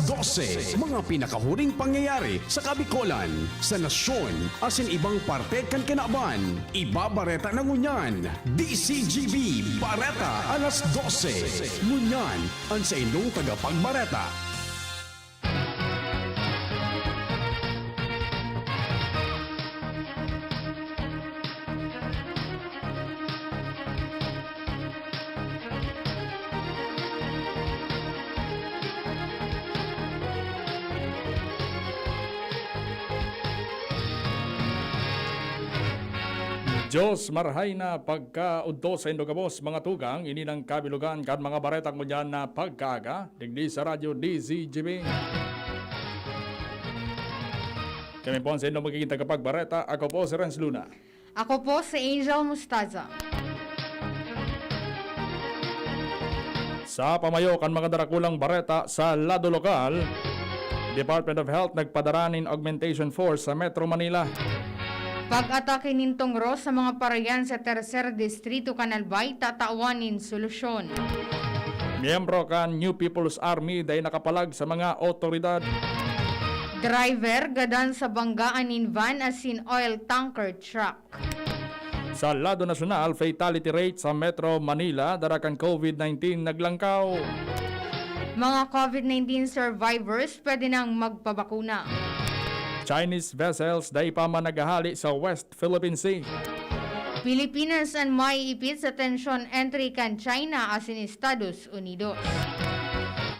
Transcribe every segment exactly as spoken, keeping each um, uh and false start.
Dose, mga pinakahuring pangyayari sa Kabikolan, sa nasyon, asin ibang parte kan kinaban. Ibabareta na ngunyan, D C G B Bareta alas dose. Ngunyan, an saindong tagapagbareta. Dios marahay na pagkaodto saindo gabos, mga tugang. Ini nang kabilugan kan mga bareta ngunyan na pagkaaga, digdi sa Radyo D Z G B. Kami po ang saindong magiging tagapagbareta. Ako po si Renz Luna. Ako po si Angel Mustaza. Sa pamayo kan mga darakulang bareta sa lado lokal, Department of Health nagpadara nin augmentation force sa Metro Manila. Pag-atake nin tungro sa mga parayan sa Tercer Distrito kan Albay, tatawan nin solusyon. Miyembro kan New People's Army dai nakapalag sa mga otoridad. Driver gadan sa banggaan nin van asin oil tanker truck. Sa lado nasyonal, fatality rate sa Metro Manila dara kan COVID nineteen naglangkaw. Mga COVID nineteen survivors pwede nang magpabakuna. Chinese vessels dai pa man naghahali sa West Philippine Sea. Pilipinas an maiipit sa tensyon entre kan China asin Estados Unidos.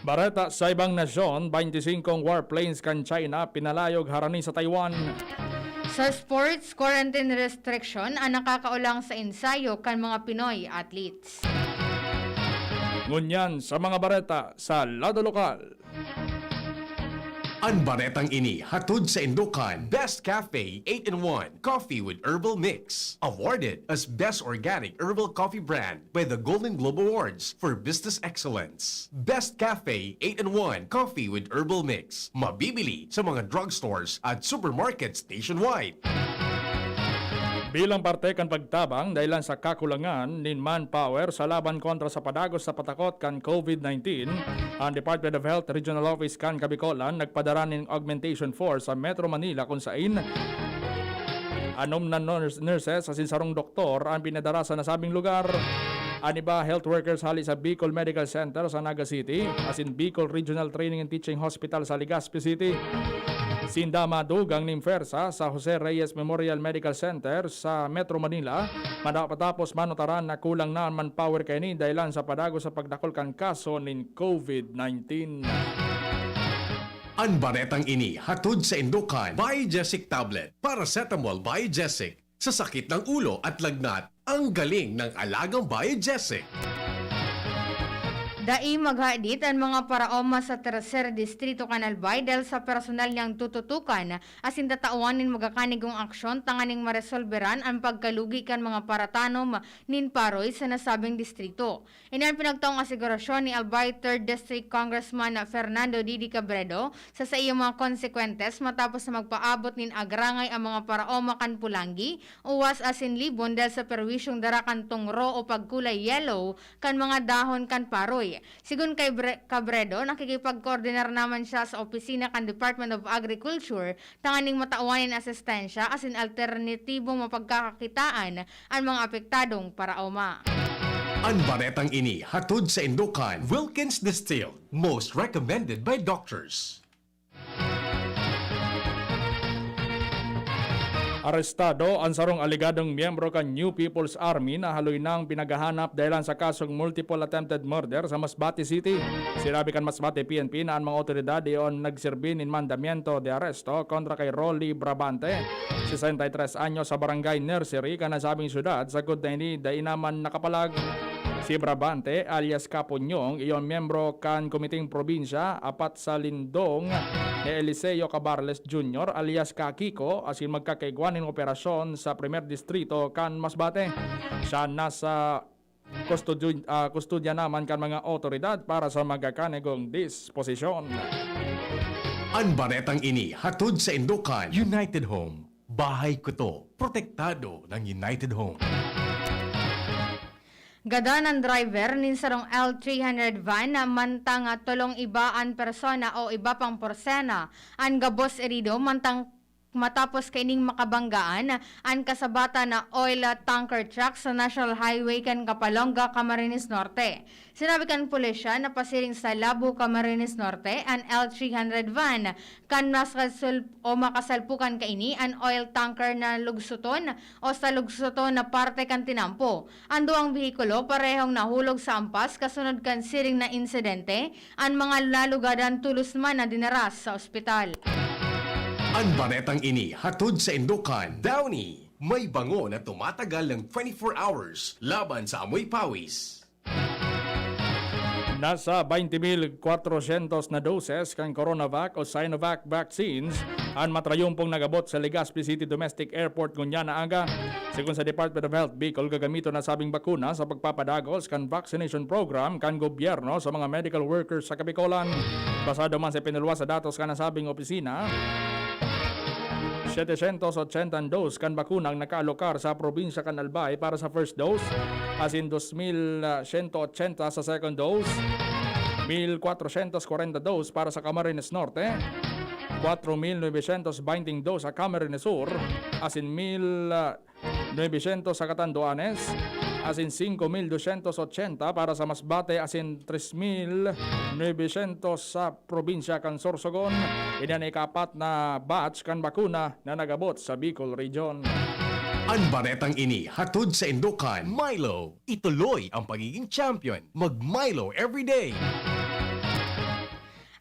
Bareta sa ibang nasyon, baynti singkong warplanes kan China pinalayog harani sa Taiwan. Sa sports, quarantine restriction an nakakaolang sa ensayo kan mga Pinoy athletes. Ngunyan sa mga bareta sa lado lokal. An baretang ini hatod saindo kan Best Cafe eight-in-one Coffee with Herbal Mix, awarded as Best Organic Herbal Coffee Brand by the Golden Globe Awards for Business Excellence. Best Cafe eight-in-one Coffee with Herbal Mix, mabibili sa mga drugstores at supermarkets nationwide. Bilang parte kan pagtabang dahelan sa kakulangan nin manpower sa laban kontra sa padagos sa patakot kan COVID nineteen, an Department of Health Regional Office kan Kabikolan nagpadara nin augmentation force sa Metro Manila, kun sain anom na nurs-, nurses asin sarong doktor an pinadara sa nasabing lugar. An iba, health workers hali sa Bicol Medical Center sa Naga City asin Bicol Regional Training and Teaching Hospital sa Legazpi City. Sinda madugang nin pwersa sa Jose Reyes Memorial Medical Center sa Metro Manila, mada-, matapos manutaran na kulang na an manpower kaini dahelan sa padagos sa pagdakul kan kaso nin COVID nineteen. An baretang ini hatod saindo kan Biogesic Tablet, Paracetamol Biogesic. Sa sakit ng ulo at lagnat, ang galing ng alagang Biogesic. Dai maghadit an mga paraoma sa Tercer Distrito kan Albay dahil sa personal niyang tututukan asin tatawan nin magakanigong aksyon tanganing maresolberan an pagkalugi kan mga paratanom nin paroy sa nasabing distrito. Ini an pinagtaong asigurasyon ni Albay Third District Congressman Fernando Didi Cabredo sa saiyang mga konsekwentes matapos na magpaabot nin agrangay ang mga paraoma kan Polangui, Uwas asin Libon dahil sa perwisyong dara kan tungro o pagkulay yellow kan mga dahon kan paroy. Sigon kay Bre-, Cabredo, nakikipagkoordinar naman siya sa opisina kan Department of Agriculture tanganing matawan nin asistensya asin alternatibong mapagkakakitaan an mga apektadong paraoma. An baretang ini hatod saindo kan Wilkins Distilled, most recommended by doctors. Arestado an sarong alegadong miyembro kan New People's Army na haloy nang pinaghahanap dahelan sa kasong multiple attempted murder sa Masbate City. Sinabi kan Masbate P N P na an mga otoridad iyon nagserbi nin mandamiento de arresto kontra kay Rolly Brabante, sesenta y tres anyos, sa Barangay Nursery kan nasabing syudad. Sagkod na ini, dai naman nakapalag. Si Brabante, alias Kapunyong, iyon miyembro kan Komiteng Probinsya apat sa Lindong ni Eliseo Cabarles Junior alias Kakiko, asin magkakaigwa nin operasyon sa Primer Distrito kan Masbate. Siya nasa kustudyo-, ah, kustodya naman kan mga otoridad para sa magakanigong disposisyon. An baretang ini hatod saindo kan United Home. Bahay ko to. Protektado ng United Home. Gadan an driver nin sarong L three hundred van, mantang tolong iba an persona o iba pang persona an gabos erido, mantang matapos kaining makabanggaan an kasabatan na oil tanker truck sa National Highway kan Kapalonga, Camarines Norte. Sinabi kan pulisya na pasiring sa Labo, Camarines Norte an L three hundred van kan mas kasul-, o makasalpukan kaini an oil tanker na lugsuton o sa lugsuton na parte kan tinampo. An duwang behikulo parehong nahulog sa ampas kasunod kan siring na insidente, an mga nalugadan tolos man na dinaras sa ospital. An baretang ini hatod saindo kan Downy. May bango na tumatagal ng twenty-four hours laban sa amoy pawis. Nasa twenty mil kwatrosyentos na doses kan Coronavac o Sinovac vaccines an matrayumpong nagabot sa Legazpi City Domestic Airport ngunyan na aga. Segun sa Department of Health Bicol, gagamiton na sabing bakuna sa pagpapadagos kan vaccination program kan gobyerno sa mga medical workers sa Kabicolan. Basado man sa ipinaluwas sa datos kan nasabing opisina, setecientos ochenta dos kan bakuna ang nakaalokar sa probinsya kan Albay para sa first dose, asin dos mil sento ochenta sa second dose, mil kwatrosyentos kwarenta dos para sa Camarines Norte, kwatro mil nobesyentos baynte dos sa Camarines Sur, asin mil nobesyentos sa Catanduanes, asin singko mil dosyentos ochenta para sa Masbate, asin tres mil nobesyentos sa probinsya kan Sorsogon. Ini an ikaapat na batch kan bakuna na nagabot sa Bicol Region. An baretang ini hatod saindo kan Milo. Ituloy ang pagiging champion. Mag Milo everyday.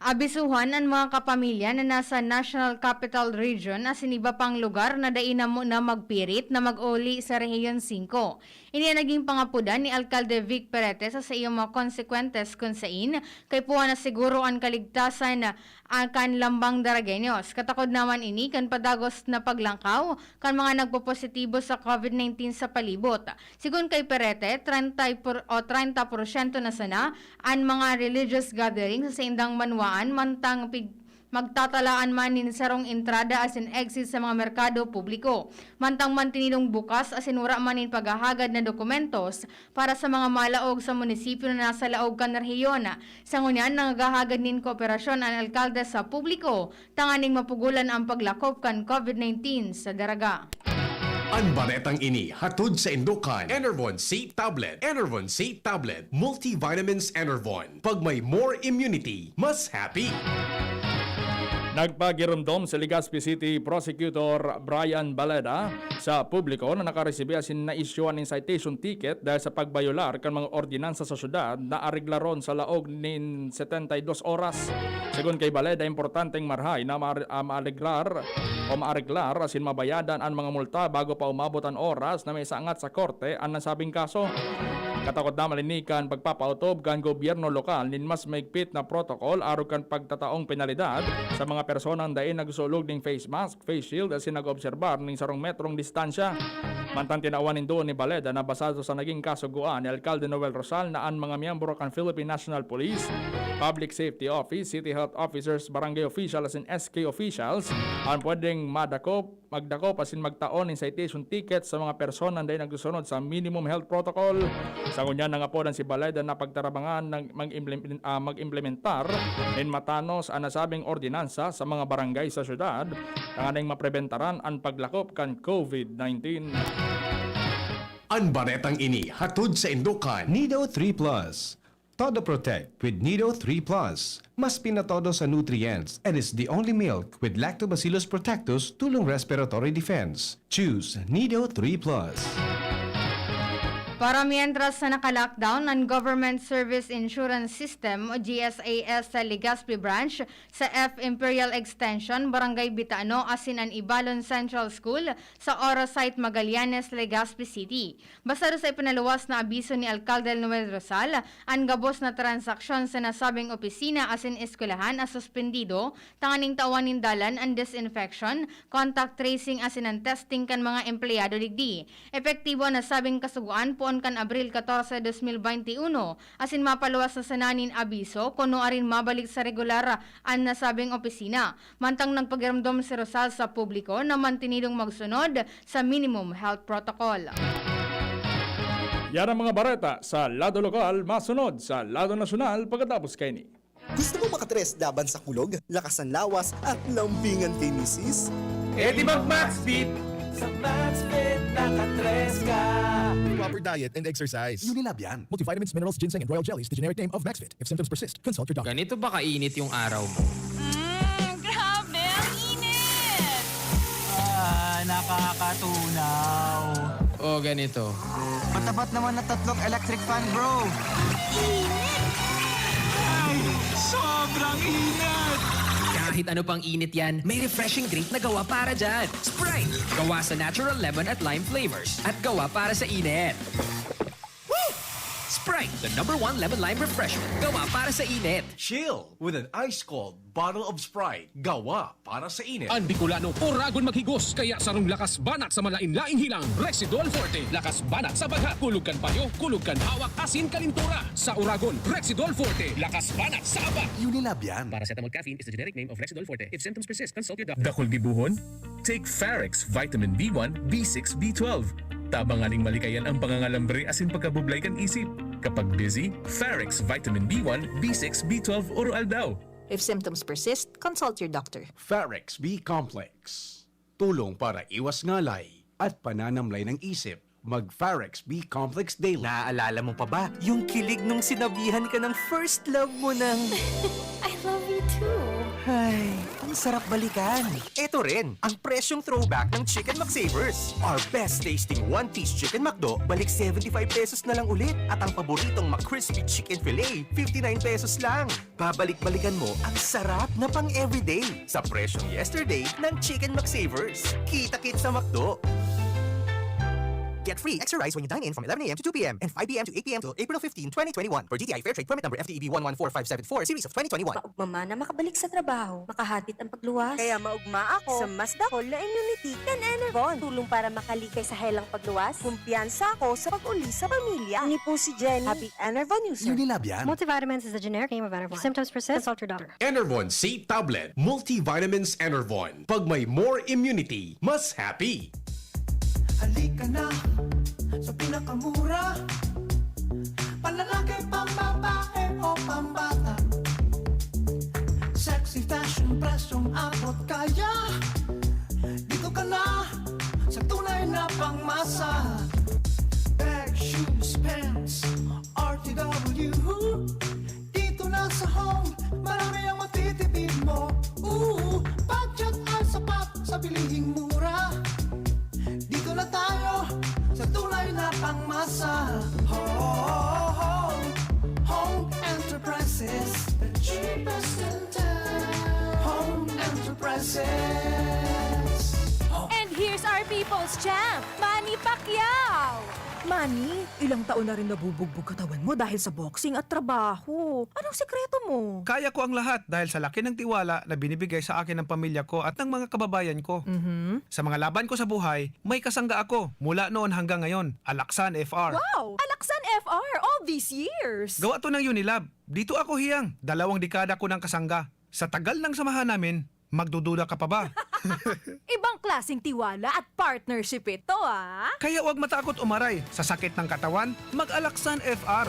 Abisuhan an mga kapamilya na nasa National Capital Region asin iba pang lugar na dai na muna magpirit na mag-uli sa Rehiyon singko. Ini an naging pangapodan ni Alkalde Vic Perete sa saiyang mga konsekwentes kun sain kaipuhan na siguro an kaligtasan, ah, kan lambang Daragueños. Katakod naman ini kan padagos na paglangkaw kan mga nagpopositibo sa COVID nineteen sa palibot. Sigon kay Perete, treinta por-, o treinta porsyento na sana an mga religious gathering sa saindang banwaan, mantang pig-, magtatalaan man nin sarong entrada asin exit sa mga merkado publiko. Mantang mantinidong bukas asin wara man nin paghahagad na dokumentos para sa mga malaog sa munisipyo na nasa laog kan rehiyon. Sa ngunyan, nangaghahagad nin kooperasyon an alkalde sa publiko tanganing mapugolan an paglakop kan COVID nineteen sa Daraga. An baretang ini hatod saindo kan Enervon C Tablet. Enervon C Tablet, multivitamins Enervon. Pag may more immunity, mas happy. Nagpagiromdom si Legazpi City Prosecutor Brian Baleda sa publiko na nakaresibi asin na-issuehan nin citation ticket dahil sa pagbayolar kan mga ordinansa sa syudad na areglaron sa laog nin setenta y dos oras. Segun kay Baleda, importanteng marahay na ma-, ah, maareglar o maareglar asin mabayadan an mga multa bago pa umabot an oras na maisaangat sa korte an nasabing kaso. Katakod naman ini kan pagpapaotob kan gobyerno lokal nin mas mahigpit na protokol arog kan pagtataong penalidad sa mga personang dai nagsusulog nin face mask, face shield asin nag-oobserbar nin sarong metrong distansya. Mantang tinawan nin duon ni Baleda na basado sa naging kasugoan ni Alkalde Noel Rosal na an mga miyembro kan Philippine National Police, Public Safety Office, City Health Officers, Barangay Official asin S K officials an pwedeng madakop, magdakop asin magtao nin citation ticket sa mga personang dai nagsusunod sa minimum health protocol. Sa ngunyan, nangapodan si Baleda na pagtarabangan ng mag-implement-, ah, mag-implementar nin matanos an nasabing ordinansa sa mga barangay sa syudad tanganing mapreventaran an paglakop kan COVID nineteen. An baretang ini hatod saindo kan Nido three Plus. Todo Protect with Nido three Plus. Mas pinatodo sa nutrients and is the only milk with Lactobacillus protectus tulong respiratory defense. Choose Nido three Plus. Para mientras na naka-lockdown ang Government Service Insurance System o G S A S sa Legazpi Branch, sa F Imperial Extension, Barangay Bitano, asin an Ibalon Central School sa Oro Site, Magallanes, Legazpi City. Basado sa ipinaluwas na abiso ni Alkalde Noel Rosal, an gabos na transaksyon sa nasabing opisina asin eskwelahan na suspendido tanganing tawan nin dalan an disinfection, contact tracing asin an testing kan mga empleyado digdi. Epektibo an nasabing kasugoan poon kan Abril catorce, dos mil baynte uno, asin mapaluwas na sana nin abiso kun nuarin mabalik sa regular an nasabing opisina. Mantang nagpagiromdom si Rosal sa publiko na mantinidong magsunod sa minimum health protocol. Yan ang mga bareta sa lado lokal, masunod sa lado nasyonal pagkatapos kaini. Gusto mo makatres laban sa kulog, lakas ng lawas, at lambingan kay misis? Eh di mag-Maxfit! Sa Maxfit, nakatres ka. Proper diet and exercise. Unilab yan. Multivitamins, minerals, ginseng, and royal jellies, the generic name of Maxfit. If symptoms persist, consult your doctor. Ganito ba kainit yung araw mo? Mm, grabe, ang init! Ah, nakakatunaw. O ganito. Matapat naman na tatlong electric fan, bro. Init! Ay, sobrang init! Kahit ano pang init yan, may refreshing drink na gawa para dyan. Sprite! Gawa sa natural lemon at lime flavors. At gawa para sa init. Woo! Sprite, the number one lemon lime refreshment. Gawa para sa init. Chill with an ice-cold bottle of Sprite. Gawa para sa init. An Bicolano, oragon maghigos, kaya sarong lakas banat sa malain-laing hilang, Rexidol Forte. Lakas banat sa bagha, kulog kan payo, kulog kan hawak, asin kalintura. Sa oragon, Rexidol Forte. Lakas banat sa aba. Unilab yan. Paracetamol caffeine is the generic name of Rexidol Forte. If symptoms persist, consult your doctor. Dakul gibohon? Take Farex Vitamin B one, B six, B twelve. Tabang nganing malikayan ang pangangalambre asin pagkabublay kan isip. Kapag busy, Farex Vitamin B one, B six, B twelve oro aldaw. If symptoms persist, consult your doctor. Farex B Complex. Tulong para iwas ngalay at pananamlay ng isip. Mag Farex B Complex Daily. Naaalala mo pa ba yung kilig nung sinabihan ka ng first love mo ng I love you too. Ay, ang sarap balikan. Eto rin, ang presyong throwback ng Chicken McSavers. Our best tasting one-piece Chicken McDo, balik seventy-five pesos na lang ulit. At ang paboritong McCrispy Chicken Fillet, fifty-nine pesos lang. Babalik-balikan mo ang sarap na pang-everyday sa presyong yesterday ng Chicken McSavers. Kita-kit sa McDo! Get free extra rice when you dine in from eleven a.m. to two p.m. and five p.m. to eight p.m. till April fifteen, twenty twenty-one. For D T I Fair Trade Permit Number F T E B one one four five seven four, Series of twenty twenty-one. Maugma man na makabalik sa trabaho, makahatid ang pagluwas. Kaya maugma ako sa mas dakul na immunity kan Enervon. Tulong para makalikay sa helang pagluwas. Kumpiyansa ako sa pag-uli sa pamilya. Ini po si Jenny. Happy Enervon user. Unilab yan. Multivitamins is the generic name of Enervon. If symptoms persist, consult your doctor. Enervon C Tablet. Multivitamins Enervon. Pag may more immunity, mas happy. Halika na sa pinakamura. Panlalaki, pambabae o pambata. Sexy fashion, presyong abot kaya. Dito ka na sa tunay na pangmasa. Bag, shoes, pants, R T W. Dito na sa Home, marami ang matitipid mo. Ooh, budget ay sapat sa bilihing mura. Dito na tayo sa tunay na pangmasa. Home, Home Enterprises, the cheapest in town. Home Enterprises. And here's our people's champ, Manny Pacquiao! Manny, ilang taon na rin nabubugbog katawan mo dahil sa boxing at trabaho. Anong sekreto mo? Kaya ko ang lahat dahil sa laki ng tiwala na binibigay sa akin ng pamilya ko at ng mga kababayan ko. Mhm. Sa mga laban ko sa buhay, may kasangga ako mula noon hanggang ngayon, Alaksan F R. Wow! Alaksan F R all these years! Gawa to ng Unilab. Dito ako hiyang, dalawang dekada ko ng kasangga. Sa tagal ng samahan namin, magdududa ka pa ba? Ibang klaseng tiwala at partnership ito, ah! Kaya huwag matakot umaray sa sakit ng katawan, mag-Alaksan F R.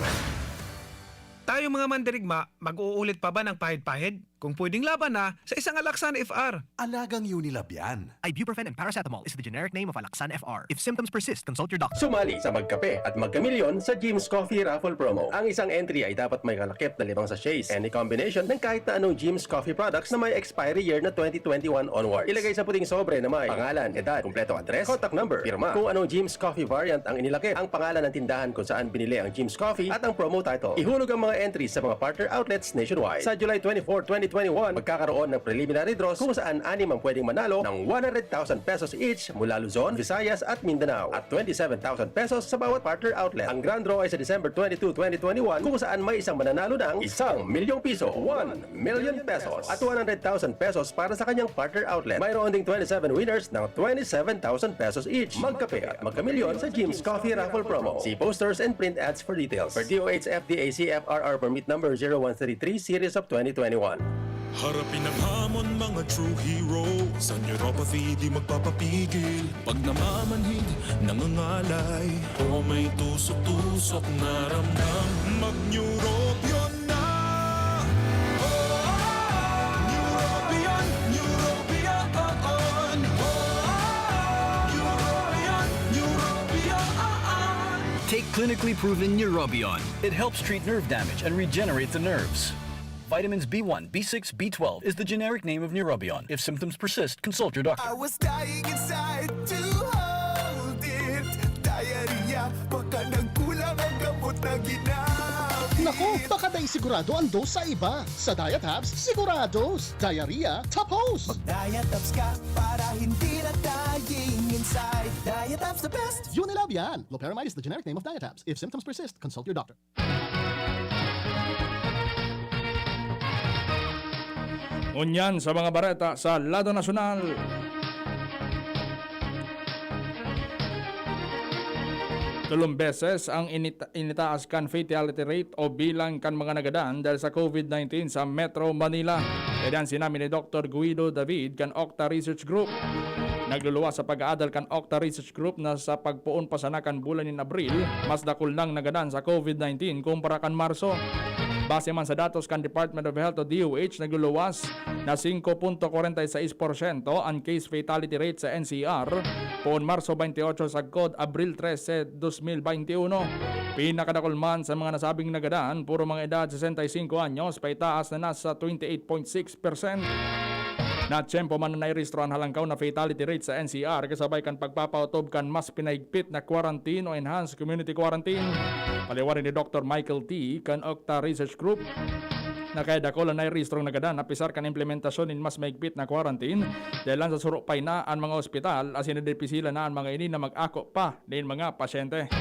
Tayong mga mandirigma, mag-uulit pa ba ng pahid-pahid? Kung pwedeng laban na, sa isang Alaksan F R. Alagang Unilab yan. Ibuprofen and paracetamol is the generic name of Alaksan F R. If symptoms persist, consult your doctor. Sumali sa Magkape at Magkamilyon sa Jim's Coffee Raffle Promo. Ang isang entry ay dapat may kalakip na limang sachets, any combination ng kahit na anong Jim's Coffee products na may expiry year na twenty twenty-one onward. Ilagay sa puting sobre na may pangalan, edad, kumpletong address, contact number, pirma, kung anong Jim's Coffee variant ang inilakip, ang pangalan ng tindahan kung saan binili ang Jim's Coffee, at ang promo title. Ihulog ang mga entries sa mga partner outlets nationwide. Sa July twenty-four, twenty twenty-one, magkakaroon ng preliminary draws kung saan anim ang pwedeng manalo ng one hundred thousand pesos each mula Luzon, Visayas at Mindanao at twenty-seven thousand pesos sa bawat partner outlet. Ang grand draw ay sa December twenty-two, twenty twenty-one kung saan may isang mananalo ng isang milyong piso, one million pesos, at one hundred thousand pesos para sa kanyang partner outlet. Mayroon ding twenty-seven winners ng twenty-seven thousand pesos each. Magkape at magkamilyon sa Jim's Coffee Raffle Promo. See posters and print ads for details. Per D O H F D A C F R R Permit Number zero one three three Series of twenty twenty-one. Harapin ang hamon, mga true heroes. Ang neuropathy di magpapapigil. Pag namamanhid, nangangalay, o may tusok-tusok na ramdam, mag-Neurobion na! Oh, Neurobion, Neurobion, oh, oh. Neurobion, Neurobion, oh, oh. Take clinically proven Neurobion. It helps treat nerve damage and regenerate the nerves. Vitamins B one, B six, B twelve is the generic name of Neurobion. If symptoms persist, consult your doctor. I was dying inside to hold it. Diarrhea, baka nagkulang ang gamot na ginamit. Naku, baka dai sigurado ang dose sa iba. Sa Diatabs, sigurados. Diarrhea, tapos. Mag-Diatabs ka para hindi na dying inside. Diatabs the best. Unilab yan. Loperamide is the generic name of Diatabs. If symptoms persist, consult your doctor. Ngunyan sa mga bareta sa lado nasyonal. Tulong beses ang inita-, initaas kan fatality rate o bilang kan mga nagadan dahil sa COVID nineteen sa Metro Manila. Kaya diyan sinabi ni Doctor Guido David kan Octa Research Group. Nagluluwas sa pag-aadal kan Octa Research Group na sa pagpoon pa sana kan bulan nin Abril, mas dakul nang nagadan sa COVID nineteen kumpara kan Marso. Base man sa datos kan Department of Health o D O H, nagluluwas na singko punto kwarenta y seis porsyento an case fatality rate sa N C R, poon Marso twenty-eight sagkod Abril trese, dos mil bente uno. Pinakadakul man sa mga nasabing nagadan, puro mga edad sesenta y singko anyos paitaas na nasa twenty-eight point six percent. Natiyempo man na nairehistro an halangkaw na fatality rate sa N C R kasabay kan pagpapautob kan mas pinahigpit na quarantine o enhanced community quarantine. Paliwanag ni Doctor Michael T. kan Octa Research Group na kaya dakul an nairehistrong nagadan apisar kan implementasyon nin mas mahigpit na quarantine, dahil lang sa surupay na an mga ospital, asin nadidipisilan na an mga ini na mag-ako pa nin mga pasyente.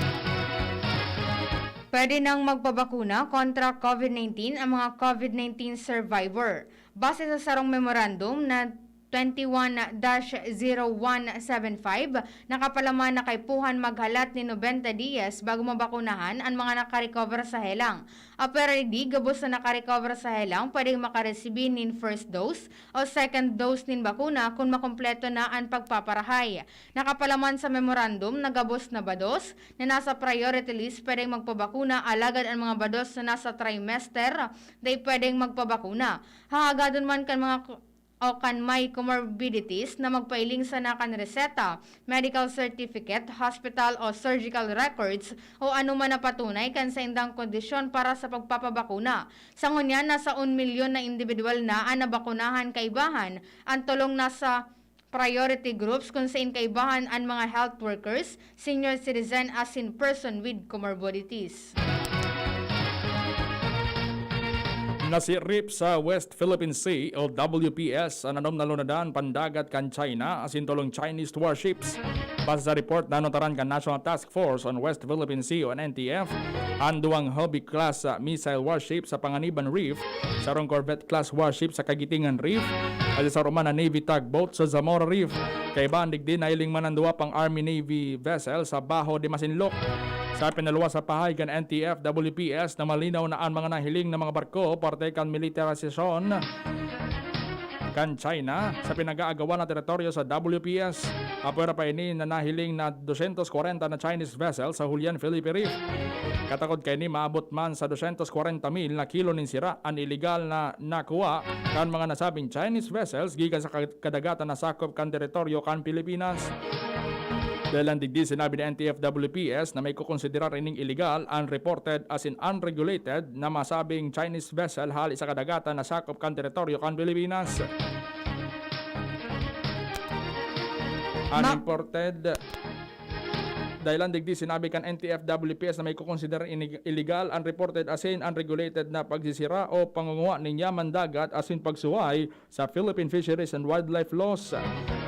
Pwede nang magpabakuna kontra COVID nineteen ang mga COVID nineteen survivor. Base sa sarong memorandum na twenty-one dash zero one seven five, nakapalaman na kaipuhan maghalat nin nobenta diyas bago mabakunahan an mga nakarecover sa helang. Apwera digdi, gabos na nakarecover sa helang pwedeng makaresibi nin first dose o second dose nin bakuna kun makumpleto na an pagpaparahay. Nakapalaman sa memorandum na gabos na bados na nasa priority list pwedeng magpabakuna, alagad an mga bados na nasa trimester dai pwedeng magpabakuna. Hahagadon man kan mga ko-, o kan may comorbidities na magpailing sana kan reseta, medical certificate, hospital o surgical records o anuman na patunay kan saindang kondisyon para sa pagpapabakuna. Sa ngunyan, nasa un milyon na indibidwal na an nabakunahan, kaibahan an tolong nasa priority groups, kun sain kaibahan an mga health workers, senior citizen asin person with comorbidities. Nasirip sa West Philippine Sea o W P S an anom na lunadan pandagat kan China asin tolong Chinese warships. Base sa report na nutaran kan National Task Force on West Philippine Sea o N T F, an duwang Hubei-class missile warship sa Panganiban Reef, sarong corvette-class warship sa Kagitingan Reef, asin saro man na Navy tugboat sa Zamora Reef. Kaibahan digdi, nahiling man an duwa pang Army Navy vessel sa Baho de Masinloc. Sa pinaluwas sa pahay kan N T F W P S na malinaw na an mga nahiling na mga barko parte kan militarisasyon kan China sa pinag-aagawan na teritoryo sa W P S. Apwera pa ini na nahiling na dosyentos kwarenta na Chinese vessel sa Julian Felipe Reef. Katakod kaini, maabot man sa dosyentos kwarenta mil na kilo nin sira an iligal na nakuha kan mga nasabing Chinese vessels gikan sa ka-, kadagatan na sakop kan teritoryo kan Pilipinas. Dahil lang digdi, sinabi ni N T F W P S na may kukonsiderar ining iligal an reported asin unregulated na masabing Chinese vessel hali sa kadagatan na sakop kan teritoryo kan Pilipinas. Ma- Unimported. Dahil lang digdi, sinabi kan N T F W P S na may kukonsiderar inig-, iligal an reported asin unregulated na pagsisira o pangunguha nin yaman dagat asin pagsuhay sa Philippine Fisheries and Wildlife Laws.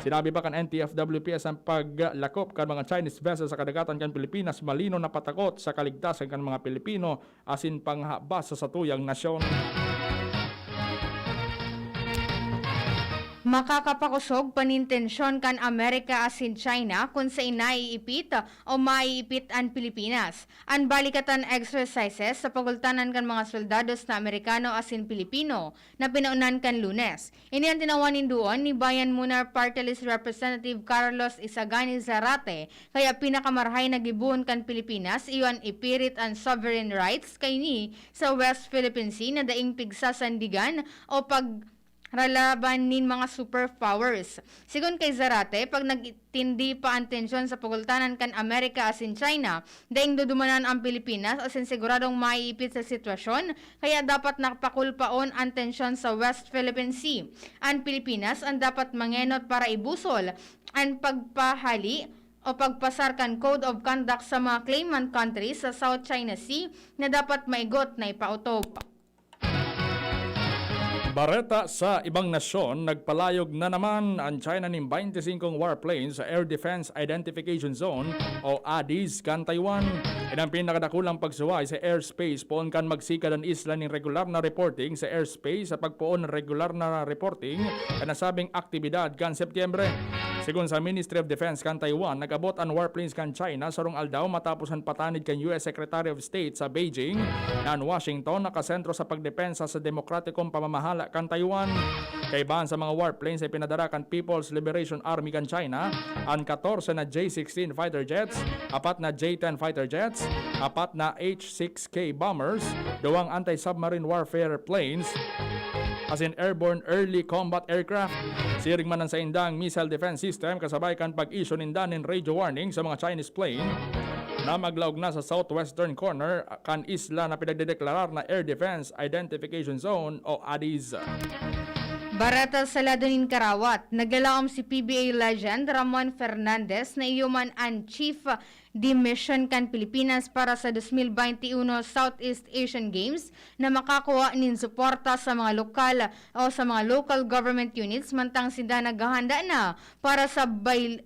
Sinabi pa kan N T F W P S, ang paglakop kan mga Chinese vessel sa kadagatan kan Pilipinas malinaw na patakot sa kaligtasan kan mga Pilipino asin panghabas sa satuyang nasyon. Makakapakosog pa nin tensyon kan Amerika asin China kun saen naiipit o maiipit an Pilipinas. An balikatan exercises sa pagultanan kan mga soldados na Amerikano asin Pilipino na pinaonan kan Lunes. Ini an tinawan nin duon ni Bayan Munar Party List Representative Carlos Isagani Zarate, kaya pinakamarahay na gibohon kan Pilipinas iyo an ipirit an sovereign rights kaini sa West Philippine Sea na daing pigsasandigan o pag ralaban nin mga superpowers. Sigon kay Zarate, pag nagtindi pa an tensyon sa pagultanan kan Amerika asin China, daing dudumanan ang Pilipinas asin siguradong maiipit sa sitwasyon, kaya dapat napakulpaon an tensyon sa West Philippine Sea. An Pilipinas an dapat mangenot para ibusol an pagpahali o pagpasar kan Code of Conduct sa mga claimant countries sa South China Sea na dapat maigot na ipautob. Bareta sa ibang nasyon, nagpalayog na naman an China nin baynte singkong warplanes sa Air Defense Identification Zone o ADIZ kan Taiwan. Yan ang pinakadakulang pagsuway sa airspace poon kan magsikad an isla nin regular na reporting sa airspace sa pagpoon nin regular na reporting kan nasabing aktibidad kan Setyembre. Sigon sa Ministry of Defense kan Taiwan, nag-abot an warplanes kan China sarong aldaw matapos an patanid kan U S Secretary of State sa Beijing na an Washington nakasentro sa pagdepensa sa demokratikong pamamahala kan Taiwan. Kaibahan sa mga warplanes ay pinadara kan People's Liberation Army kan China an katorse na J sixteen fighter jets, apat na J ten fighter jets, apat na H six K bombers, duwang anti-submarine warfare planes, asin airborne early combat aircraft. Siring man an saindang missile defense system kasabay kan pag-issue ninda nin radio warning sa mga Chinese plane na maglaog na sa southwestern corner kan isla na pinagdedeklarar na Air Defense Identification Zone o ADIZ. Bareta sa lado nin karawat, naglalaom si P B A legend Ramon Fernandez na iyo man an chief de mission kan Pilipinas para sa dos mil baynte uno Southeast Asian Games na makakua nin suporta sa mga lokal o sa mga local government units mantang sinda naghahanda na para sa bil-,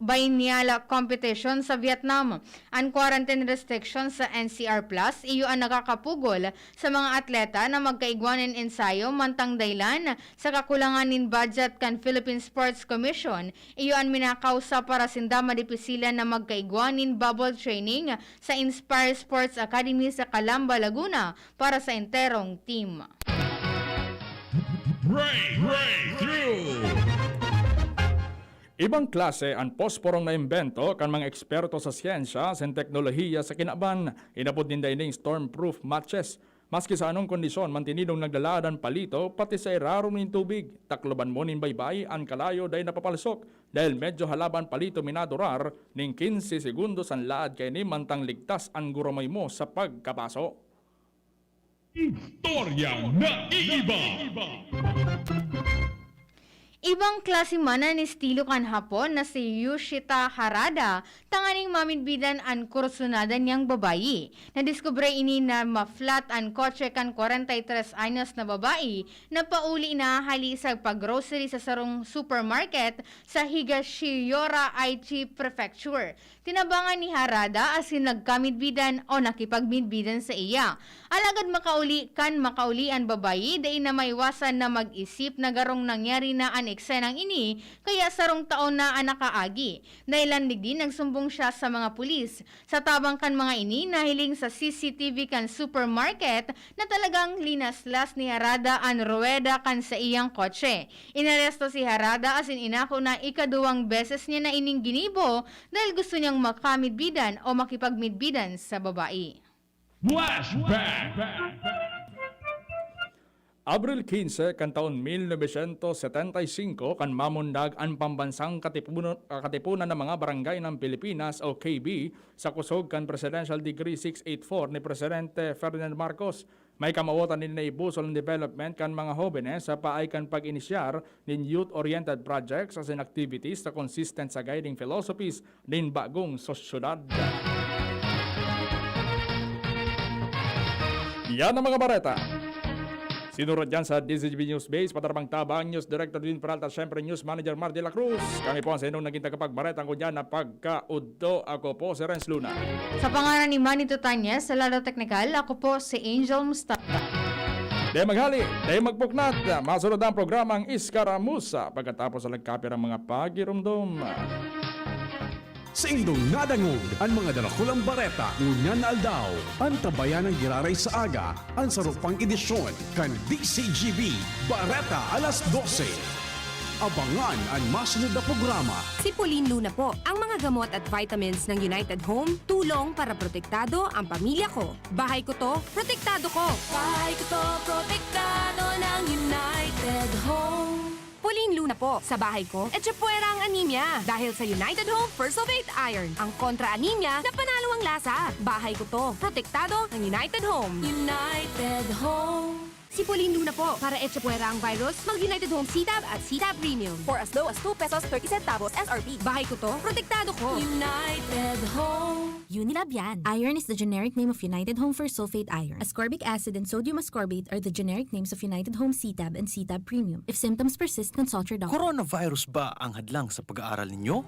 biennial competition sa Vietnam. An quarantine restrictions sa N C R Plus iyo an nakakapugol sa mga atleta na magkaigwa nin ensayo mantang dahilan sa kakulangan nin budget kan Philippine Sports Commission. Iyo an minakausa para sinda madipisilan na magkaigwa nin bubble training sa Inspire Sports Academy sa Calamba, Laguna para sa enterong team. Break, breakthrough! Ibang klase an posporong naimbento kan mga eksperto sa siyensya asin teknolohiya sa kinaban. Inapod ninda ining stormproof matches. Maski sa anong kondisyon, mantinidong naglalaad an palito, pati sa irarom nin tubig. Takloban mo nin baybay, an kalayo dai napapalsok, dahil medyo halaba an palito minadurar nin kinse segundos an laad kaini mantang ligtas an gurumay mo sa pagkabaso. Istoryang naiiba. Ibang klase man an estilo kan Hapon na si Yoshita Harada, tanganing mamidbidan an kursunada niyang babayi. Nadiskubre ini na ma-flat an kotse kan kwarenta y tres anyos na babayi na pauli na hali sa pag-grocery sa sarong supermarket sa Higashiyora, Aichi Prefecture. Tinabangan ni Harada asin nagkamidbidan o nakipagmidbidan saiya. Alagad makauli kan makauli an babayi, dai na maiwasan na mag-isip na garong nangyari na an eksenang ini, kaya sarong taon na an nakaagi. Dahilan digdi, nagsumbong siya sa mga pulis. Sa tabang kan mga ini, nahiling sa C C T V kan supermarket na talagang linaslas ni Harada an ruweda kan saiyang kotse. Inaresto si Harada asin inako na ikaduwang beses niya na ining ginibo dahil gusto niyang makamidbidan o makipagmidbidan sa babae. Flashback! Abril quince kan taon mil novecientos setenta y cinco, kan mamundag an Pambansang Katipuno-, Katipunan ng mga Barangay ng Pilipinas o K B sa kusog kan Presidential Decree six eight four ni Presidente Ferdinand Marcos. May kamawotan nin naibusol na development kan mga hobenes sa paagi kan pag-inisyar nin youth-oriented projects asin activities na consistent sa guiding philosophies nin bagong sosyedad. Yan ang mga bareta. Sinurat yan sa D Z G B News Base, padarabang tabang, News Director Edwin Peralta, siyempre News Manager Mar de la Cruz. Kami po ang sa inyong naging tagapagbareta ko dyan na pagkaudto. Ako po si Renz Luna. Sa pangalan ni Manny Tutanyes, sa Lado Teknikal, ako po si Angel Mustafa. Dai maghali, dai magpuknat. Masunod ang programang Iskaramusa pagkatapos sa nagkapirang mga pagirumdom. Saindong nadangog an mga darakulang bareta ngunyan na aldaw. An tabayan nang giraray sa aga, an saro pang edisyon kan D C G B, Bareta alas dose. Abangan an masunod na programa. Si Pauline Luna po. Ang mga gamot at vitamins ng United Home, tulong para protektado ang pamilya ko. Bahay ko to, protektado ko. Bahay ko to, protektado ng United Home. Pauline Luna po, sa bahay ko, etchepuera ang anemia. Dahil sa United Home First of Eight Iron, ang kontra anemia na panalo ang lasa. Bahay ko to, protektado ng United Home. United Home. Si Pauline Luna po, para etchepuera ang virus, mag United Home C-Tab at C-Tab Premium. For as low as two pesos thirty centavos S R P. Bahay ko to, protektado ko. United Home. Unilab yan. Iron is the generic name of United Home for sulfate iron. Ascorbic acid and sodium ascorbate are the generic names of United Home C-Tab and C-Tab Premium. If symptoms persist, consult your doctor. Coronavirus ba ang hadlang sa pag-aaral ninyo?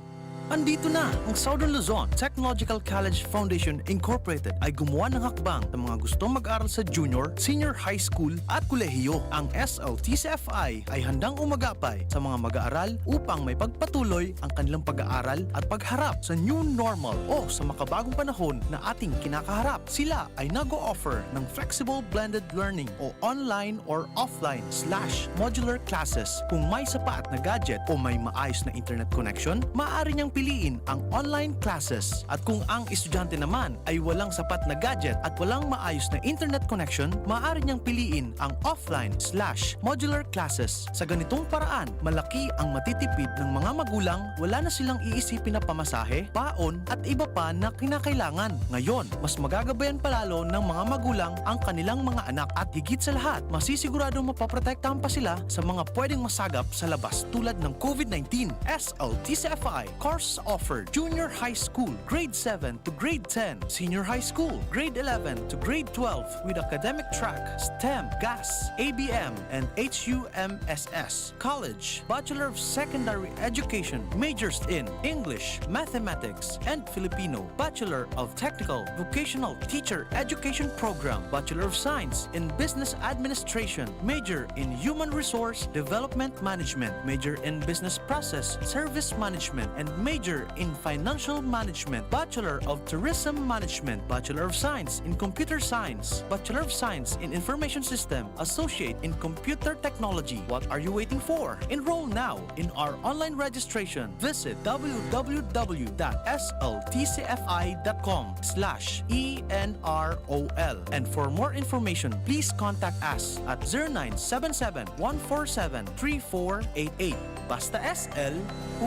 Andito na ang Southern Luzon Technological College Foundation Incorporated ay gumawa ng hakbang sa mga gustong mag-aral sa junior, senior high school at kolehiyo. Ang S L T C F I ay handang umagapay sa mga mag-aaral upang may pagpatuloy ang kanilang pag-aaral at pagharap sa new normal o sa makabagong panahon na ating kinakaharap. Sila ay nag-o-offer ng flexible blended learning o online or offline slash modular classes. Kung may sapat na gadget o may maayos na internet connection, maaari niyang piliin ang online classes. At kung ang estudyante naman ay walang sapat na gadget at walang maayos na internet connection, maaari niyang piliin ang offline slash modular classes. Sa ganitong paraan, malaki ang matitipid ng mga magulang, wala na silang iisipin na pamasahe, paon, at iba pa na kinakailangan. Ngayon, mas magagabayan palalo ng mga magulang ang kanilang mga anak at higit sa lahat, masisigurado mapoprotektahan pa sila sa mga pwedeng masagap sa labas tulad ng COVID nineteen. S L T C F I course offered: Junior High School, Grade seven to Grade ten, Senior High School, Grade eleven to Grade twelve, with academic track STEM, GAS, A B M, and H U M S S. College, Bachelor of Secondary Education, majors in English, Mathematics, and Filipino, Bachelor of Technical Vocational Teacher Education Program, Bachelor of Science in Business Administration, major in Human Resource Development Management, major in Business Process Service Management, and major in Financial Management, Bachelor of Tourism Management, Bachelor of Science in Computer Science, Bachelor of Science in Information System, Associate in Computer Technology. What are you waiting for? Enroll now in our online registration. Visit w w w dot s l t c f i dot com slash e n r o l. And for more information, please contact us at zero nine seven seven, one four seven, three four eight eight. Basta S L,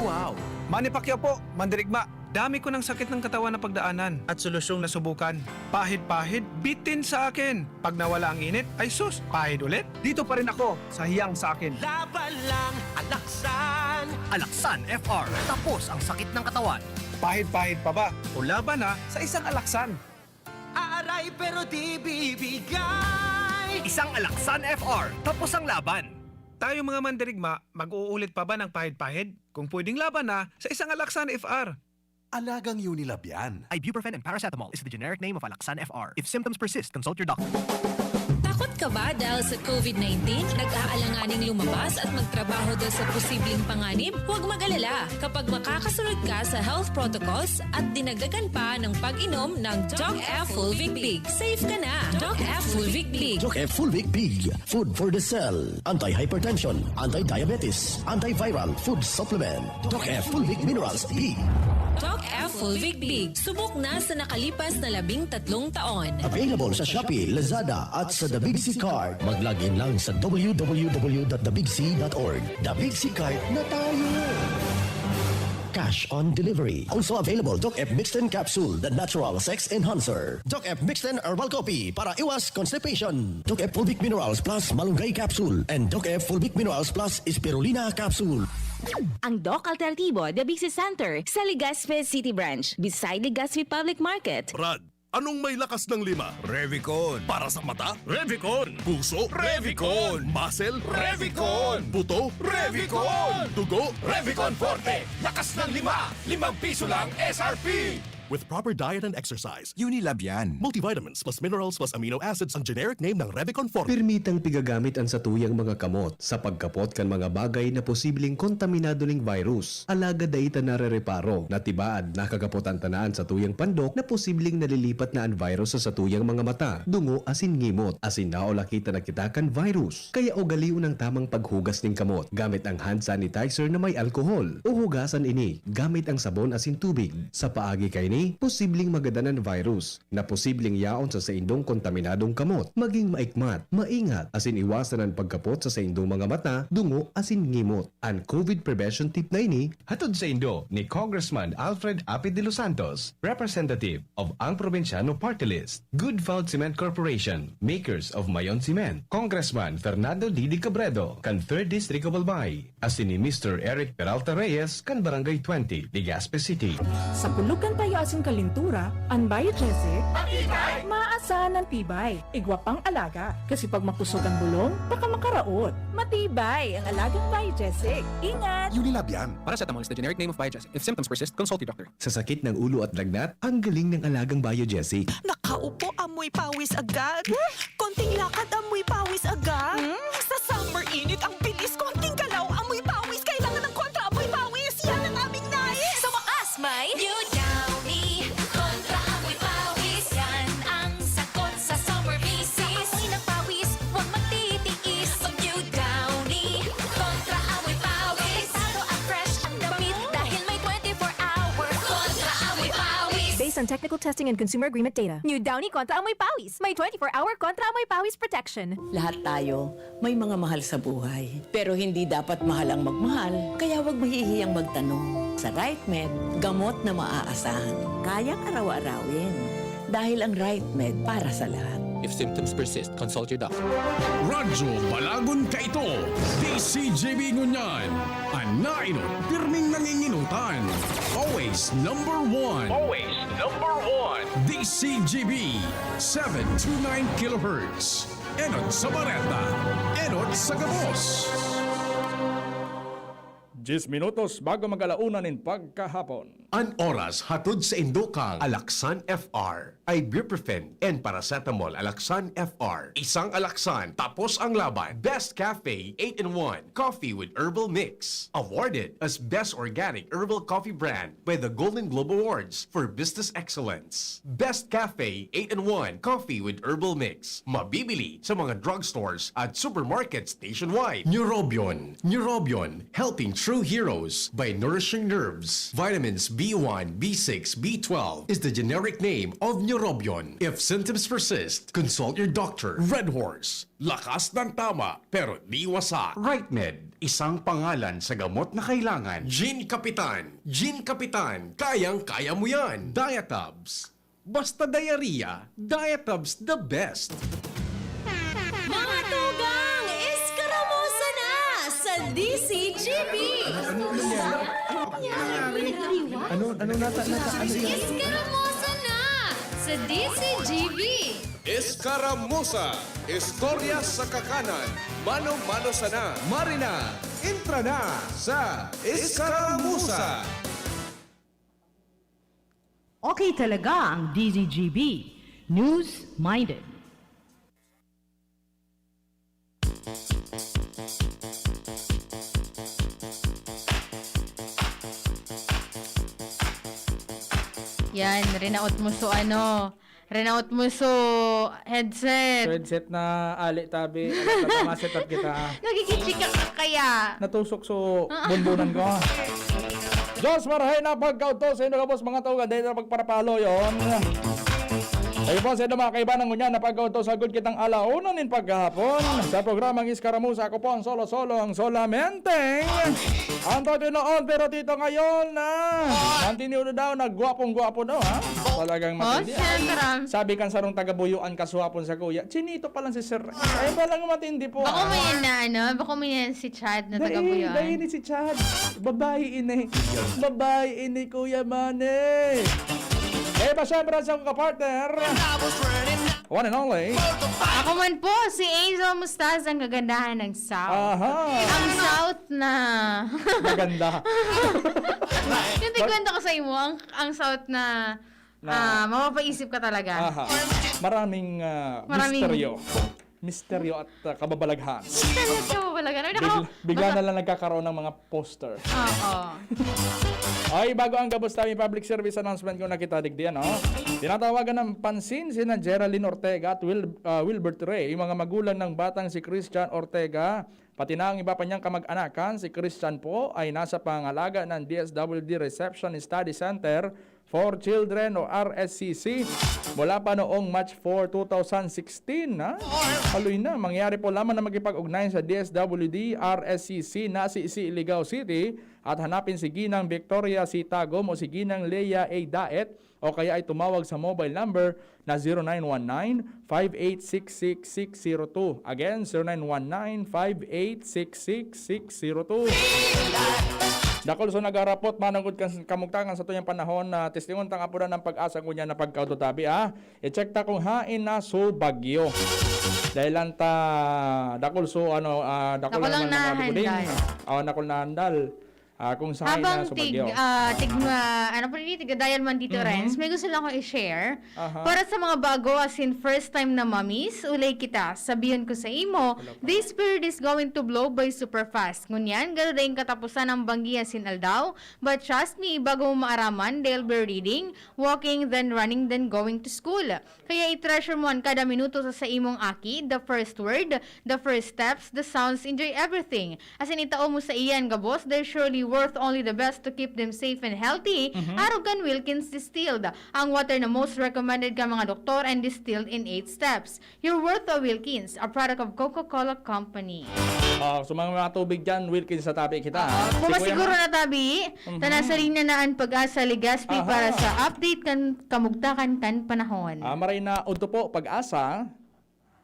wow! Manny Pacquiao po, mandirigma. Dami ko ng sakit ng katawan na pagdaanan at solusyong nasubukan. Pahid-pahid, bitin sa akin. Pag nawala ang init, ay sus, pahid ulit. Dito pa rin ako sa hiyang sa akin. Laban lang, Alaksan! Alaksan F R. Tapos ang sakit ng katawan. Pahid-pahid pa ba? O laban na sa isang Alaksan. Aaray pero di bibigay! Isang Alaksan F R. Tapos ang laban. Tayo mga mandirigma, mag-uulit pa ba ng pahid-pahid? Kung pwedeng laban na sa isang Alaksan F R. Alagang Unilab yan. Ibuprofen and paracetamol is the generic name of Alaxan F R. If symptoms persist, consult your doctor. Takot ka ba dahil sa COVID nineteen? Nag-aalanganing lumabas at magtrabaho dahil sa posibleng panganib? Huwag mag-alala. Kapag makakasunod ka sa health protocols at dinagdagan pa ng pag-inom ng Doc F Fulvic Big, safe ka na. Doc F Fulvic Big. Doc F Fulvic Big. Food for the cell. Anti-hypertension, anti-diabetes, antiviral food supplement. Doc F Fulvic Minerals Big. Doc F Fulvic Big. Subok na sa nakalipas na labing tatlong taon. Available sa Shopee, Lazada at sa The Big C Cart. Mag-log in lang sa w w w dot the big c dot org. The Big C Cart na tayo! Cash on delivery. Also available, Doc F Mixten Capsule, the natural sex enhancer. Doc F Mixten Herbal Coffee para iwas constipation. Doc F Fulvic Minerals Plus Malunggay Capsule and Doc F Fulvic Minerals Plus Spirulina Capsule. Ang Doc Alternativo, The Big C Center, sa Legazpi City Branch, beside Legazpi Public Market. Brad, anong may lakas ng lima? Revicon. Para sa mata? Revicon. Puso? Revicon. Muscle? Revicon. Buto? Revicon. Dugo? Revicon Forte. Lakas ng lima. Limang piso lang S R P. With proper diet and exercise, Unilab yan. Multivitamins plus minerals plus amino acids ang generic name ng Revicon Forte. Permitang pigagamit an satuyang mga kamot sa pagkapot kan mga bagay na posibleng kontaminado ning virus. Alagad dai ta narereparo na tibaad nakakapot an tanan satuyang pandok na posibleng nalilipat na an virus sa satuyang mga mata, dungo asin ngimot, asin naulaki ta na kita kan virus. Kaya ugalion ang tamang paghugas nin kamot gamit ang hand sanitizer na may alkohol, o hugasan ini gamit ang sabon asin tubig. Sa paagi kaini, posibleng magadan an virus na posibleng yaon sa saindong kontaminadong kamot. Maging maikmat, maingat, asin iwasan an pagkapot sa saindong mga mata, dungo, asin ngimot. An COVID prevention tip na ini, hatod saindo ni Congressman Alfred Apid de los Santos, representative of Ang Probinsyano Party List, Good Vouch Cement Corporation, makers of Mayon Cement, Congressman Fernando Didi Cabredo, kan Third District of Albay, asin ni Mister Eric Peralta Reyes, kan Barangay twenty, Legazpi City. Sa pulog kan payo asin kalintura, an Biogesic, matibay, maasahan an tibay. Igwa pang alaga, kasi pag makusog an bulong, baka makaraot. Matibay ang alagang Biogesic. Ingat! Unilab yan. Paracetamol is the generic name of Biogesic. If symptoms persist, consult your doctor. Sa sakit ng ulo at lagnat, ang galing ng alagang Biogesic. Nakaupo, amoy pawis agad. Konting lakad, amoy pawis agad. Hmm? Sa summer init, ang bilis. Konting galaw, amoy pawis. Kailangan ng kontra amoy pawis. Yan ang aming nais. Sa wakas, may New Downy Kontra Amoy Pawis. Yan ang sagot sa summer visit. Sa amoy ng pawis, huwag magtitiis. Mag-New Downy Kontra Amoy Pawis. Protektado at fresh ang damit dahil may twenty-four hour Kontra Amoy Pawis. Based on technical testing and consumer agreement data, New Downy Kontra Amoy Pawis. May twenty-four hour Kontra Amoy Pawis protection. Lahat tayo may mga mahal sa buhay. Pero hindi dapat mahal ang magmahal, kaya huwag mahihiyang magtanong. Sa RightMed, gamot na maaasahan, kayang araw-arawin. Dahil ang RightMed para sa lahat. If symptoms persist, consult your doctor. Radyo Balagon kaito, D C G B ngunyan. An naenot, pirming nanginginutan. Always number one. Always number one. D C G B, seven two nine kilohertz. Enot sa bareta, enot sa gabos. Diyes minutos bago mag-alauna nin pagkahapon. An oras hatod saindo kan Alaxan F R, ibuprofen and paracetamol. Alaxan F R, isang Alaxan, tapos ang laban. Best Cafe eight-in-one Coffee with Herbal Mix, awarded as Best Organic Herbal Coffee Brand by the Golden Globe Awards for Business Excellence. Best Cafe eight-in-one Coffee with Herbal Mix. Mabibili sa mga drugstores at supermarkets nationwide. Neurobion. Neurobion, helping true heroes by nourishing nerves. Vitamins B one, B six, B twelve is the generic name of Neurobion. If symptoms persist, consult your doctor. Red Horse, lakas ng tama, pero di wasak. RightMed, isang pangalan sa gamot na kailangan. Gin Kapitan, Gin Kapitan, kayang-kaya mo yan. Diatabs, basta diarrhea, Diatabs the best. Mga tugang, eskaramusa na sa D C G B! Ano, ano nata, nata, ano yan? Eskaramusa na sa D C G B! Eskaramusa, istorya sa kakanan, mano-mano sana. Marina, entra na sa Eskaramusa! Okay talaga ang D Z G B. News-minded. Yan, rinaot mo so ano, Renault mo so headset. So, headset na ali tabi. Alam ka, ma-set up kita, ah. Nagkikichika ka kaya? Natusok so bunbunan ko. Diyos marhay na pagkaudto sa inyo gabos, mga tugang. Dahil na pagparapalo yon. Ayun po, sa inyo mga kaibanan, ngunyan na pagkaudto, sagod kitang alauna nin paghahapon. Sa programang Eskaramusa, ako po ang solo-solo, ang solamente. Ang totoy noon, pero tito ngayon na. Ang tiniulo daw, nagwapong-gwapo daw, ha? Talagang Oh, matindi. Siyempre. Sabi kan sarong taga-Buyuan, kasuwapon sa kuya, "Chinito pa lang si Sir." Ay, palang matindi po, Bako ah. May na, ano? Bako may na si Chad na Dahil, taga-Buyuan. Dahil ni si Chad. Babae ini. Babae ini, Kuya Manny. Eh, pa siyempre sa akong kapartner. One and only. Ako man po, si Angel Mustaz, ang kagandahan ng South. Aha. Ang South na. Maganda. Yung tigkwento ko sa imo, ang, ang South na Ah, mapapaisip ka talaga. Aha. Maraming ah, Maraming misteryo. Misteryo at ah, kababalaghan. Seryoso, wala ganun. Bigla, bigla na lang nagkakaroon ng mga poster. Oo. Ay, bago ang gabos namin public service announcement kung nakita digdi, ano? Tinatawagan ng pansin sina Geraldine Ortega at Wil, ah, Wilbert Rey, yung mga magulang ng batang si Christian Ortega, pati na ang iba pa niyang kamag-anakan. Si Christian po ay nasa pangalaga ng D S W D Reception Study Center for Children o R S C C mula pa noong March four, two thousand sixteen, ha? Haloy na, mangyari po lamang na makipag-ugnayan sa D S W D R S C C na si Siligao City at hanapin si Ginang Victoria C. Tagom o si Ginang Lea A. Daet o kaya ay tumawag sa mobile number na zero nine one nine, five eight six six six zero two. Again, zero nine one nine, five eight six six six zero two. Dakul so nagarapot manugod kan kamugtangan sa tuyang panahon na testingon tang apudan ng pag-asa ngunyan na pagkaudutabi, ah. I-check ta kung hain na so bagyo. Dahil lang ta dakul so ano ah, dakul Dakul lang ang man mga duguding. nahandal. Oh, dakul na handal. Ah, kung sa hain na Habang so tig, bagyo. ah, tig, ah, ano po dito, tig-dial man dito, Mhm. Renz, may gusto lang akong i-share. Aha. Para sa mga bago, as in first time na mommies, ulay kita, sabihin ko sa imo, Wala pa. This period is going to blow by super fast. Ngunyan, garo daing katapusan ang banggi asin aldaw. But trust me, bago mo maaraman, they'll be reading, walking, then running, then going to school. Kaya i-treasure mo an kada minuto sa, sa imong aki, the first word, the first steps, the sounds, enjoy everything. Asin itao mo sa iyan gabos, they're surely worth only the best to keep them safe and healthy. Mhm. Arog kan Wilkins Distilled, ang water na most recommended kan mga doktor and distilled in eight steps. Your worth a Wilkins, a product of Coca-Cola Company. Ah, so mga, mga tubig dyan, Wilkins sa tabi kita. Kung Si Kuya masiguro Ma- na tabi, Mhm. tana sa linya na an Pag-asa Legazpi Aha. para sa update kan kamugtakan kan panahon. Ah, maray na udto po, Pag-asa.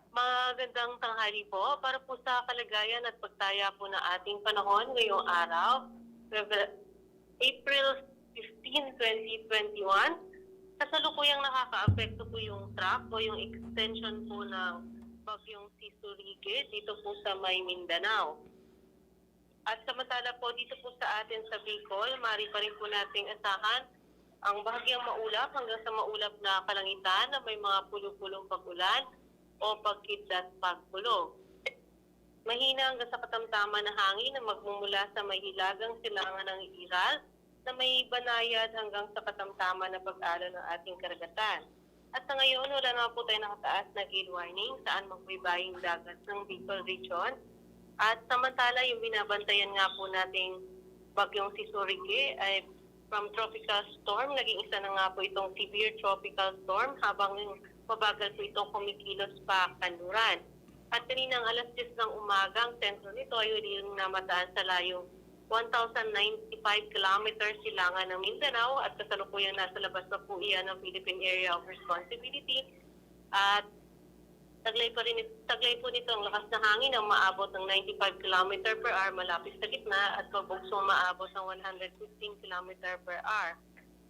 Magandang tanghali po. Para po sa kalagayan at pagtaya po ng ating panahon ngayong araw, April fifteen, twenty twenty-one, kasalukuyang nakakaapekto po yung track o yung extension po ng Bagyong Sisurique dito po sa may Mindanao. At samantala po dito po sa atin sa Bicol, maaari pa rin po nating asahan ang bahagyang maulap hanggang sa maulap na kalangitan na may mga pulo-pulong pag-ulan o pagkidlat pagkulog. Mahina hanggang sa katamtaman na hangin na magmumula sa may hilagang silangan ng Iral na may banayad hanggang sa katamtaman na pag-alon ng ating karagatan. At sa ngayon, wala naman po tayong nakataas na gale warning saan magbaybaying dagat ng Bicol Region. At samantala, yung binabantayan nga po nating bagyong Sisurique ay from tropical storm, naging isa na nga po itong severe tropical storm habang mabagal po itong kumikilos pa kanluran. At kaninang alas diyes ng umaga, ang sentro nito ay huling namataan sa layong one thousand ninety-five kilometers silangan ng Mindanao at kasalukuyang nasa labas na po iyan ng Philippine Area of Responsibility. At taglay, pa rin, taglay po nito ang lakas na hangin na umaabot ng ninety-five kilometer per hour malapit sa gitna at pabugsong umaabot ng one hundred fifteen kilometer per hour.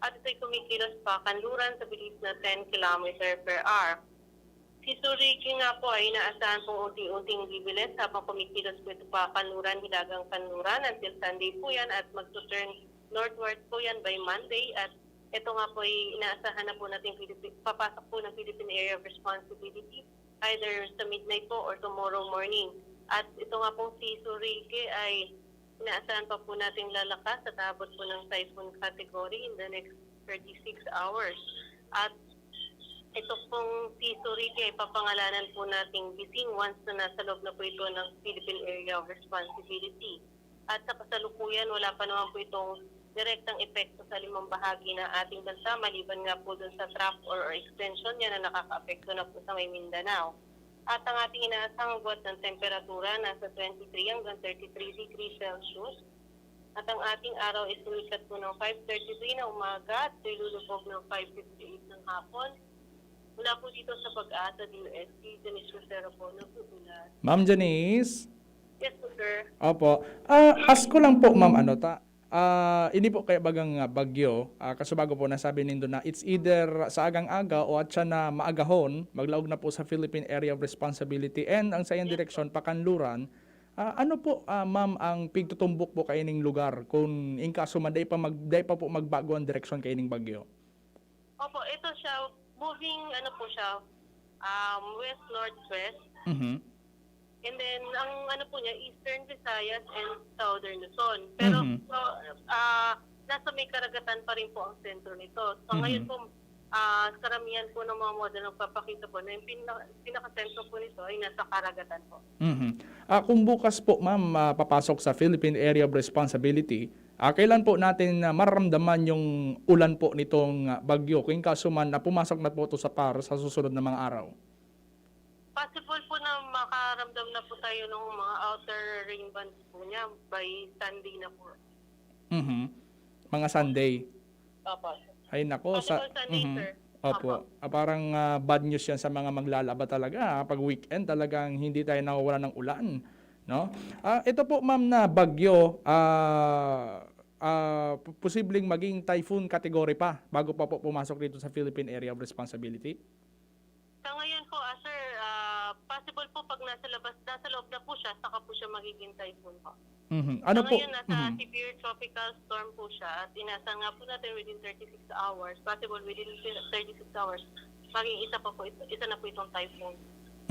At ito'y kumikilos pa kanluran sa bilis na ten kilometer per hour. Si Surique nga po ay inaasahan pong unti-unting bibilis habang kumikilos po ito pa kanluran, hilagang kanluran. Until Sunday po yan at magto-turn northward po yan by Monday. At ito nga po ay inaasahan na po natin Philippi- papasok po ng Philippine Area of Responsibility either sa midnight po or tomorrow morning. At ito nga pong si Surique ay inaasahan pa po nating lalakas at aabot po ng typhoon category in the next thirty-six hours. At ito pong si Surique ay papangalanan po nating Bising once na nasa loob na po ito ng Philippine Area of Responsibility. At sa kasalukuyan, wala pa naman po itong direktang epekto sa limang bahagi ng ating bansa maliban nga po dun sa track or, or extension niya na nakakaapekto na po sa may Mindanao. At ang ating inaasahang agwat ng temperatura nasa twenty-three hanggang thirty-three degrees Celsius. At ang ating araw ay sumikat po ng five thirty-three na umaga at lulubog ng five fifty-eight ng hapon. Mula po dito sa Pag-asa D U S T, Janice Rosero po, nag-uulat. Ma'am Janice? Yes po, sir. Opo. Ah, ask ko lang po, ma'am, ano ta? Ah, ini po kaya bagang ah, bagyo, ah, kasubago po nasabi nindo na it's either sa agang-aga o at siya na maagahon, maglaog na po sa Philippine Area of Responsibility and ang sa iyang direksyon, pakanluran. Ah, ano po, ah, ma'am, ang pigtutumbok po kaining lugar kung in kaso man, dai pa, mag, dai pa po magbago ang direksyon kaining bagyo? Opo, ito siya, moving, ano po siya, um, west-northwest. Mhm. And then, ang ano po niya, Eastern Visayas and Southern Luzon. Pero, Mhm. so, ah, nasa may karagatan pa rin po ang sentro nito. So, Mhm. ngayon po, ah, karamihan po ng mga model nagpapakita po na yung pinaka-, pinakasentro po nito ay nasa karagatan po. Mhm. Ah, kung bukas po, ma'am, ah, papasok sa Philippine Area of Responsibility, ah, kailan po natin, ah, mararamdaman yung ulan po nitong, ah, bagyo? Kung kaso man na pumasok na po ito sa par sa susunod na mga araw? Possible po na makaramdam na po tayo ng mga outer rain bands po niya by Sunday na po. Mhm. Mga Sunday. Opo. Ay, nako, sa Possible Sunday, mhm. sir. Opo. Opo. Ah, parang, ah, bad news yan sa mga maglalaba talaga, ah. Pag weekend, talagang hindi tayo nawawalan ng ulan, no? Ah, ito po, ma'am, na bagyo, ah, ah, po-, posibleng maging typhoon category pa bago pa po pumasok dito sa Philippine Area of Responsibility? Sa ngayon po, ah, sir, ah, possible po pag nasa labas, nasa loob na po siya, saka po siya magiging typhoon po. Mhm. Ano Sa po? ngayon, nasa Mhm. severe tropical storm po siya at inaasahan nga po natin within thirty-six hours, possible within thirty-six hours, maging isa pa po, isa na po itong typhoon.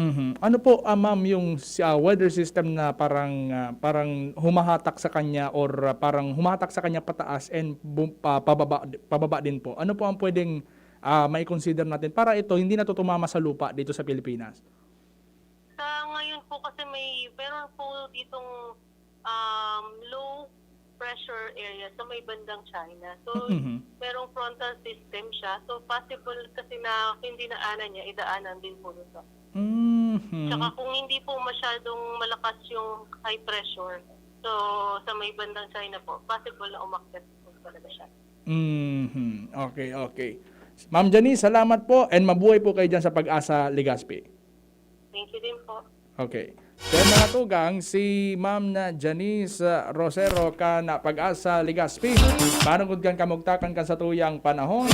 Mhm. Ano po, ah, ma'am, yung si, ah, weather system na parang, ah, parang humahatak sa kanya or, ah, parang humahatak sa kanya pataas and bu-, pa-, pababa, pababa din po? Ano po ang pwedeng, ah, mai-consider natin para ito hindi na to tumama sa lupa dito sa Pilipinas? Sa ngayon po kasi may, meron po ditong, um, low pressure area sa may bandang China. So, Mhm. merong frontal system siya. So, possible kasi na yung dinaanan niya, idaanan din po nito. Mhm. Tsaka kung hindi po masyadong malakas yung high pressure, so, sa may bandang China po, possible na umakyat po talaga siya. Mhm. Okay, okay. Ma'am Janice, salamat po and mabuhay po kayo dyan sa Pag-asa, Legazpi. Thank you din po. Okay. Kaya mga tugang, si Ma'am na Janice, ah, Rosero kan Pag-asa, Legazpi. Manugod kan kamugtakan kan satuyang panahon.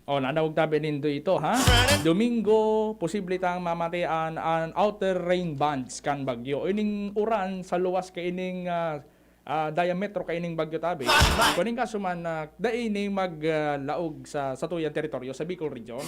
O, nanawag tabi nindo ito, ha? Domingo, posible tang mamatian an outer rain bands kan bagyo. Ining uran sa luwas kaining, ah, ah, diametro kaining bagyo tabi. Kuning kaso man na dai ini mag, ah, laog sa satuyang teritoryo sa Bicol Region.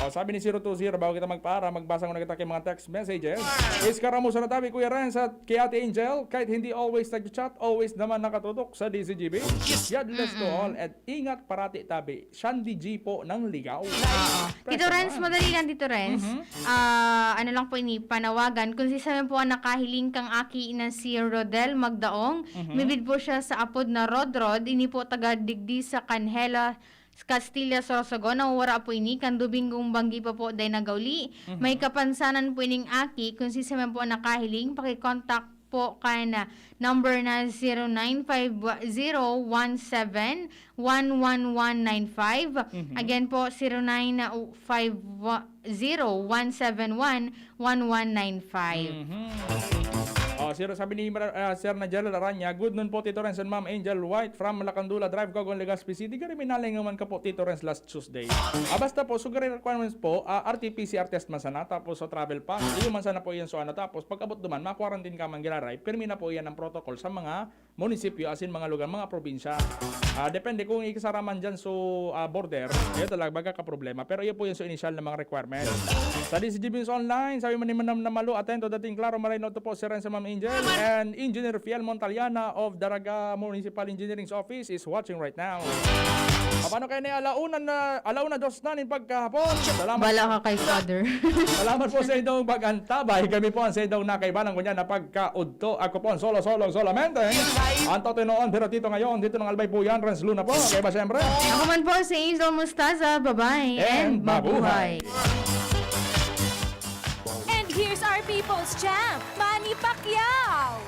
O, sabi ni zero two zero, bago kita magpaara, magbasa muna kita kay mga text messages. Iskaramusa na tabi, Kuya Renz, at kay Ate Angel, kahit hindi always nag-chat, always naman nakatutok sa D Z G B. God bless to Mm-mm. all at ingat parati tabi. Shandy G po ng Ligao. Oo. Tito Renz, madali lang, Tito Renz. Mhm. Ah, ano lang po ini, panawagan. Kung si Samuel po ang nakahiling kang aki na si Rodel Magdaong, Mhm. mibid po siya sa apod na Rodrod, ini po taga digdi sa Kanhela, Castilla, Sorsogon. Nawawara po ini kan Domingong banggi pa po dai nagauli. Mhm. May kapansanan po ining aki. Kung si Samuel po ang nakahiling, pakikontak po kan number na zero nine five zero one seven one one one nine five. Mhm. Again po, zero nine five zero one seven one one one nine five. Mhm. Oh, sir, sabi ni Mar-, ah, Sir Nigel Aranya, "Good noon po, Tito Renz and Ma'am Angel White from Lacandula Drive, Cogon, Legazpi City. Gari, minalingawan ka po, Tito Renz, last Tuesday. Ah, basta po, sugari requirements po, ah, R T P C R test man sana, tapos sa travel pass. Iyo man sana po yan, so ano, tapos pag-abot duman, ma-quarantine ka man giraray, pirmi na po yan ang protocol sa mga munisipyo, asin mga lugar, mga probinsya. Ah, depende kung ikasara man dyan so, ah, border, iyo talaga baga ka problema. Pero iyo po yan so initial na mga requirements." Sa D Z G B News Online, sabi man ni Manam na Malo, atento dating klaro, marino to po si Renzo, Ma'am Angel, and Engineer Fiel Montaliana of Daraga Municipal Engineering's Office is watching right now. Ah, paano kayo na alauna na, alauna dos na nin pagkahapon? Salamat. Bala ka kay Father. Salamat po sa inyong pag-antabay. Kami po ang sa inyong nakaibanan ko niyan na pagkaudto. Ako po ang solo-solo solamente. Ang totoo noon, pero dito ngayon, dito ng Albay po yan, Renz Luna po. Kaya ba, siyempre? Ako man po si Angel Mostaza. Bye-bye and And mabuhay. mabuhay. And here's our people's champ, Manny Pacquiao.